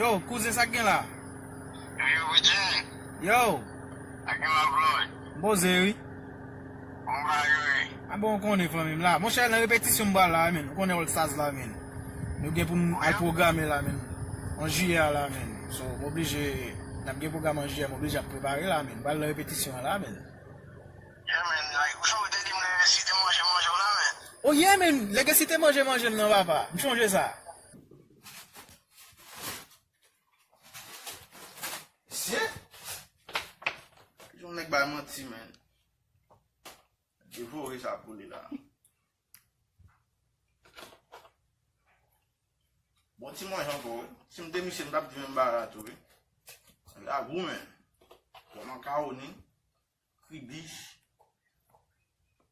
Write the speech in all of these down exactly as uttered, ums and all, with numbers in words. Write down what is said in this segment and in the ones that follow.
Yo, kouzen, sa k gen la? Yo, yo, Bidjen. Yo. Sa k gen la, Floyd? M poze, wi. Bon bagay, wi. A bon, ou konnen, fanmi m la. Monchè, nan repetisyon m pral la, men. Ou konnen All Stars la, men. Nou gen pou n al pwograme la, men. An jiyè a la, men. So, m oblije, n ap gen pwogram an jiyè, m oblije ap prepare la, men. M pral nan repetisyon an la, men. Yeah, man, like, ou sonje w te di m Legacy te manje manje w la, man. Oh, yeah, man, Legacy te manje manje m nan, papa. M sonje sa. Mesye! Yon nèg bay manti, man. Devore sa pou li la. Bon ti manje ankò, wi. Si m te misye, m t ap di menm bagay la tou, wi. Sa gou, man. Bon makawoni, kribich,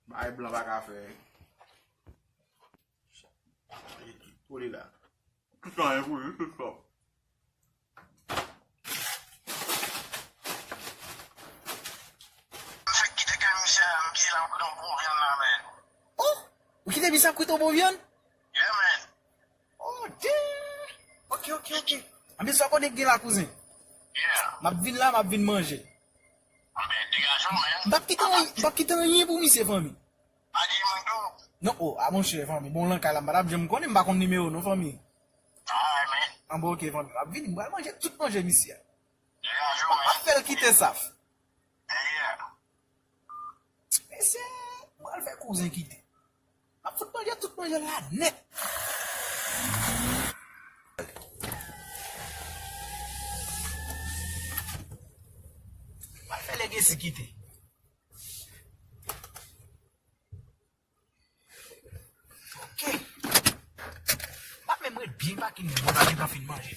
bagay blan pa ka fè. Kole la. Tout anyen pou li, tout fò. M fèk kite kay misye a, m kite l ap kwit yon bon vyann la, man. Oh! Ou kite misye ap kwit yon bon vyann? Yeah, man. Oh, damn! Ok, ok, ok. Anben, sa w konnen k gen la, kouzen? Yeah. M ap vin la, m ap vin manje. Anben, degaje w, man. M p ap kite anyen, m p ap kite anyen pou misye, fanmi. Pa di mwen tou. Non, oh, a monchè, fanmi. Bon, lan kay la, m pa t ap janm konnen, m pa konn nimewo w non, fanmi. Alright, man. Anben, ok, fanmi. M ap vini, m pral manje tout manje misye a. Degaje w, man. M ap fè l kite saf. Yeah. Mesye, m pral fè kouzen kite. M ap fout manje tout manje la nèt. M pral fè Legacy kite. Ok. M ap menm ret byen pa ki menm, mwen pa gentan fin manje.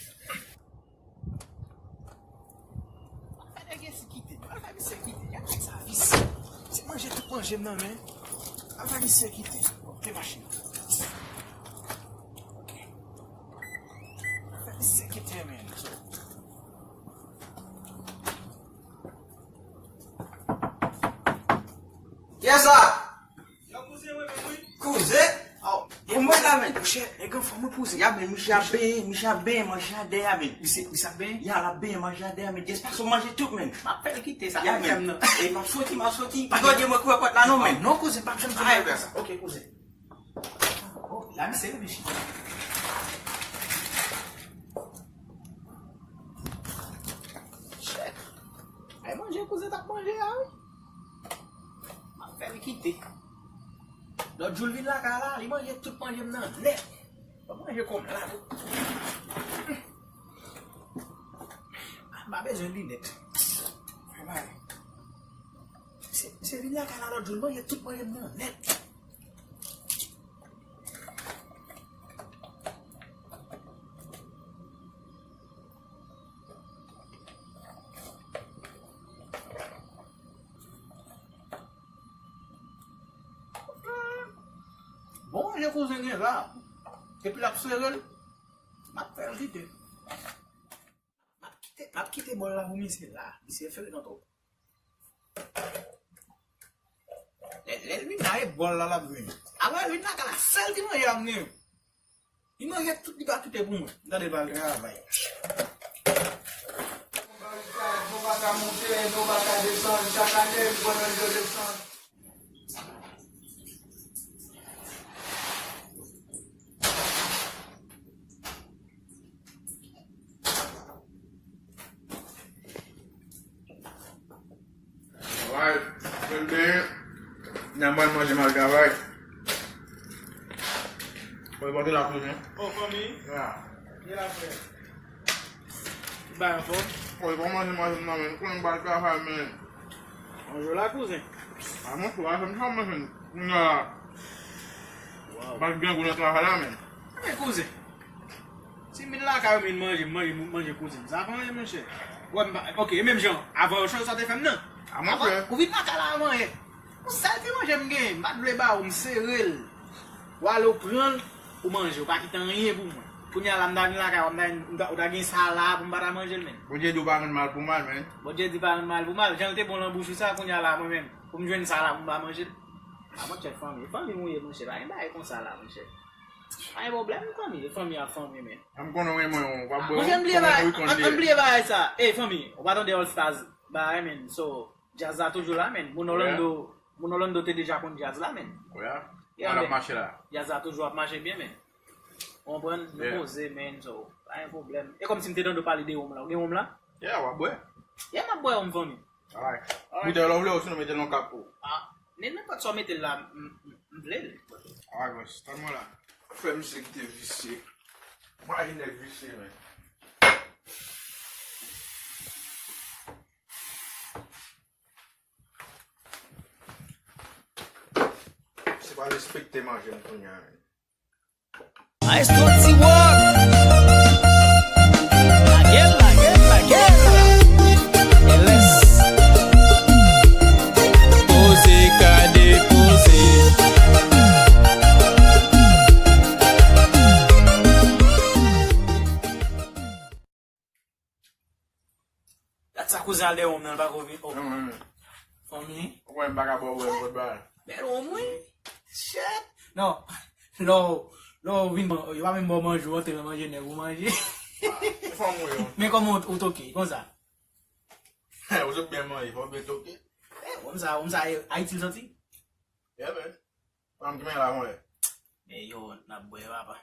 Fè nèg isi kite, al fè misye kite. Gad nèg sa vise. Se manje tout manje m nan men. Al fè misye kite. Ok, machin. Ok. Al fè misye kite, men. Kiyès sa? Yo, kouzen, wi, men wi. Kouzen? Aw, e mwen la, men. Monchè, nèg anfòm, wi, kouzen. Ya, men, misye ap benyen, misye ap benyen manje a dèyè a, men. Misye, misye ap benyen? Ya, l ap benyen manje a dèyè a, men. Jès pa sou manje tout, men. M ap fè l kite sa. Ya, men. E m ap soti, m ap soti. Pa gen mwen ki wè pòt la, non, men. Non, kouzen, pa janm di sa. Ok, kouzen. Oh, la, misye reflechi. Chèk. Ay, manje kouzen t ap manje a, wi. M ap fè l kite. Lòt jou l vin lakay la, li manje tout manje m nan nèt. Mwen manje kòm la tou. M pa bezwen linèt. Fè bagay. Se, se vin lakay la lòt jou, l manje tout manje m nan nèt. Bon, manje kouzen gen la. Epi l ap sere l. M ap fè l kite. M ap kite, m ap kite bòl la pou misye la. Misye frekan twòp. Lè, lè l vin la, e bòl la l ap jwenn. Apre l vin lakay la, sèl ti manje a m gen. Li manje tout, li pa kite pou mwen. Gade l pral travay. Nou pa ka monte, nou pa ka desann, chak ane, nou pran nan desann. Alright, mwen benyen, n a pral manje, m al travay. Mwen pote la kouzen. Oh, fanmi. Ya. Ye la, frè. Bay anfòm. Oy, pa manje manje m nan, men. Konnen m pral travay, men. Manje w la, kouzen. A, manje w la, fè m sa manje m. Kounye a la. Waw. M pral gen gou nan travay la, men. Men, kouzen. Si m vin lakay ou, m vin manje, m manje, m manje kouzen. Sa pa anyen, monchè. Wè, m pa, ok, e menm jan, avan yo chanje sa te fè m nan. A, monchè. Ou vin lakay la avan yè. Yon sèl ti manje m genyen, m pa t vle ba ou, m sere l. Ou ale, ou pran l, ou manje, ou pa kite anyen pou mwen. Kounye a la, m ta vin lakay ou, m ta, m ta, ou ta gen sa la pou m pa ta manje l menm. Bondye di w pa rann mal pou mal, men. Bondye di pa rann mal pou mal. Jan l te bon nan bouch ou sa, kounye a la, mwen menm, pou m jwenn sa la, pou m pa manje l. A, monchè, fanmi, fanmi m ou ye, monchè, pa gen bagay konsa la, monchè. Pa gen pwoblèm, fanmi. Fanmi ap fanmi, men. M konnen w renmen w, w ap bwè. Mwen, jan m bliye bagay, m bliye bagay sa. Ey, fanmi, ou pa tande All Stars bagay, men. So, djaz la toujou la, men. Moun Orlando, moun Orlando te deja konn djaz la, men. Yeah, men. Djaz la toujou ap mache byen, men. Ou konprann? Nou poze, men. So, pa gen pwoblèm. E kòmsi m te tande w pale de wonm la. Ou gen wonm la? Yeah, w ap bwè. Yeah, m ap bwè wonm, fanmi. Alright. Alright. Boutèy la w vle, ou sinon mete l nan kap pou. Ah, nenpòt sa w mete l la, m, m, m vle l. Alright, boss. Tann mwen la. Fè misye kite visye. Mwen a gen nèg visye, men. Se pa respekte manje m kounye a, men. Maestro T-Rock. Lage l, lage l, lage l. L S. Poze, ka depoze. Dat sa kouzen al dèyè wonm nan, l pa ko vin. Oh. Non, non, non. Fanmi. Ou wè m pa ka ba w wè lòt bagay. Bèl wonm, wi. Shit. Non. Lè w, lè w vin, yo pa menm ba w manje, ou antre nan manje nèg, ou manje. Ah, se fanm ou ye. Men kòman ou, ou toke, konsa? Ou sot byen manje, fò w byen toke. Eh, wonm sa, wonm sa, eh, Ayiti l soti? Yeah, man. Fanm ki men la, mwen. Men yo, n ap bwè, papa.